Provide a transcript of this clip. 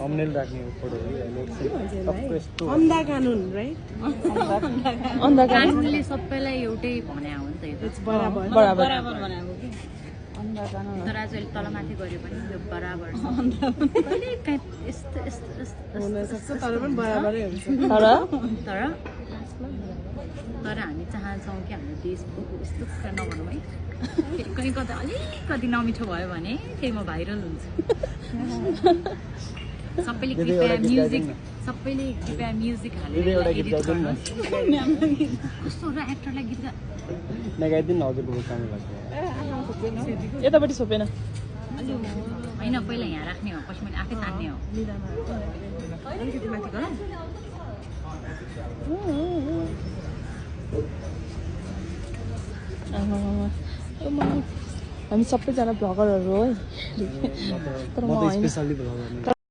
thumbnail राख्ने photo अन्धा कानुन right अन्धा कानुनले सबैलाई एउटै भने हो नि त यो बराबर बराबर भनेको के अन्धा कानुन तर आज तलमाथि गर्यो भने यो बराबर छ कहिले काहीँ यस्तो यस्तो यस्तो हुन सक्छ तर पनि बराबरै हुन्छ तर तर तर हामी चाहन्छौँ कि हाम्रो देश यस्तो कुरा नभनौँ है कहीँ कता अलिकति नमिठो भयो भने त्यहीमा भाइरल हुन्छ सबैले कृपया म्युजिक हालेर एडिट गर्नुहोस् कस्तो र एक्टरलाई गीत नगाइदिनु हजुरको काम लाग्छ यतापट्टि छोपेन होइन पहिला यहाँ राख्ने हो पछि मैले आफै तान्ने हो अलिकति माथि गरौँ हामी सबैजना भ्लगरहरू हो है तर म त स्पेसली भ्लगर